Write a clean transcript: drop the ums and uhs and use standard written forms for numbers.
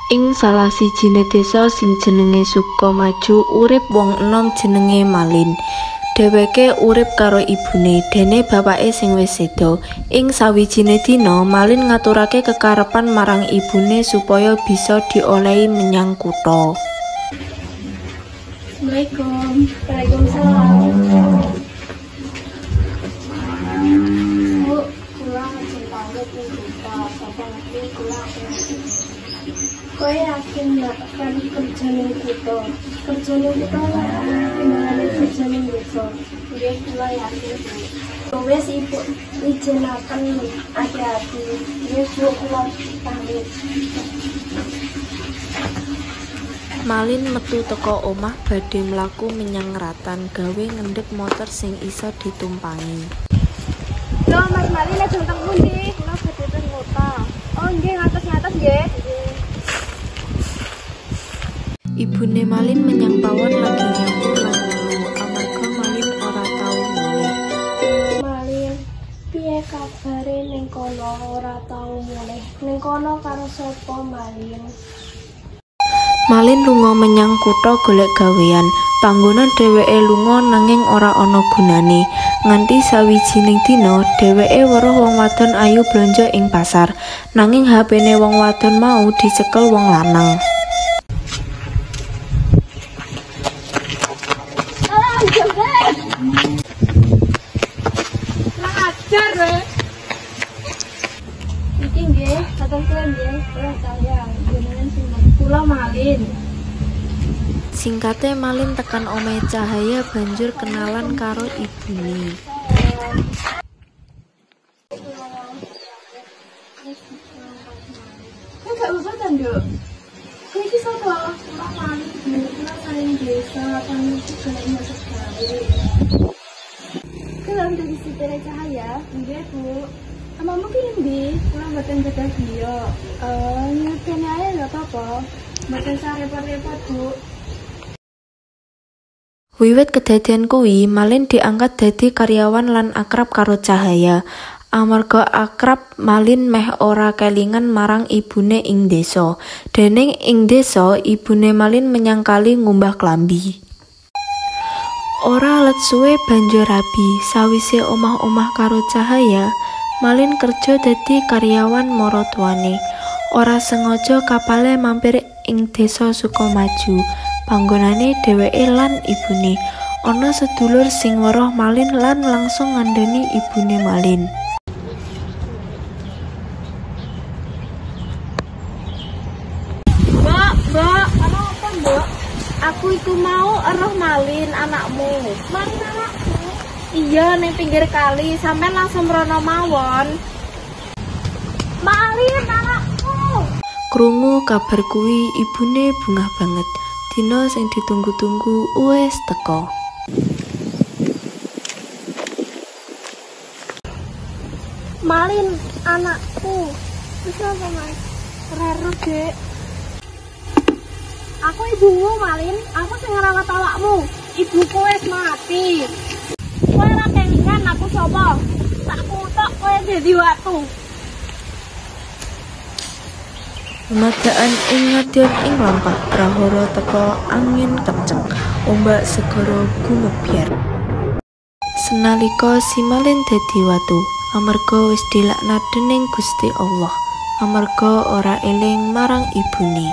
Ing salah sijine desa sing jenenge Sukamaju urip wong enom jenenge Malin. Dheweke urip karo ibune, dene bapake sing wis seda. Ing sawijine dina, Malin ngaturake kekarepan marang ibune supaya bisa diolehi menyang kutha. Assalamualaikum. Waalaikumsalam. Bu, kula ajeng pamit ning kutha. Sapa ngerti kula akan. Kowe yakin ndak kan kerja ning kutha? Kerja ning kutha timbangane kerja ning desa. Nggih, kula yakin, Bu. Wis Ibu ijinaken ati-ati. Nggih, Bu, kula pamit. Malin metu teka omah badhe mlaku menyang ratan gawe ngendhek motor sing iso ditumpangi. Lho, Mas Malin ajeng teng pundi? Kula badhe teng kota. Oh, nggih, ngatos-ngatos nggih. Ibune Malin menyang pawon lagi nyapu lan ngelu amarga Malin ora tau mulih. Malin, piye kabare ning kono ora tau mulih? Ning kono karo sapa Malin? Malin lunga menyang kutha golek gawean. Panggonan dheweke lunga nanging ora ana gunane. Nganti sawijining dina dheweke weruh wong wadon ayu blanja ing pasar. Nanging hapene wong wadon mau dicekel wong lanang. Iki nggih, katon kula nggih, kula sayang jenengan sinten? Kula Malin. Singkate Malin tekan omahe Cahaya banjur kenalan karo ibune. Kowe gak usah ta, Nduk. Kowe iki sapa? Kula Malin, kula saking desa, pamit golek nyambut gawe. Kowe lho dadi sipire Cahaya? Nggih, Bu. Amamu ki endi? Kula mboten bedah biya. Ngene ae lho apa? Mboten usah repot-repot, Bu. Wiwit kedadian kuwi, Malin diangkat dadi karyawan lan akrab karo Cahaya. Amarga akrab, Malin meh ora kelingan marang ibune ing desa. Dening ing desa, ibune Malin menyang kali ngumbah klambi. Ora let suwe banjur rabi. Sawise omah-omah karo Cahaya, Malin kerja dadi karyawan maratuwane. Ora sengaja kapale mampir ing desa Sukamaju. Panggonane dheweke lan ibune. Ana sedulur sing weruh Malin lan langsung ngandhani ibune Malin. Mbok, mbok, ana apa, Mbok? Aku iku mau eruh Malin anakmu. Malin anakku? Iya, ning pinggir kali, sampean langsung mrono mawon. Malin anakku. Krungu kabar kuwi ibune bungah banget. Dina sing ditunggu-tunggu wis teka. Malin anakku. Wis apa, Mas? Ora, Dek. Aku ibumu, Malin. Aku sing ngrawat awakmu. Ibuku wis mati. Kowe ora kelingan aku sapa? Tak kutok kowe dadi watu. Dumadaan ing ngadyon ing lampah prahara teka angin kenceng, ombak segara gumebyar. Senalika si Malin dadi watu, amarga wis dilaknat dening Gusti Allah, amarga ora eling marang ibune.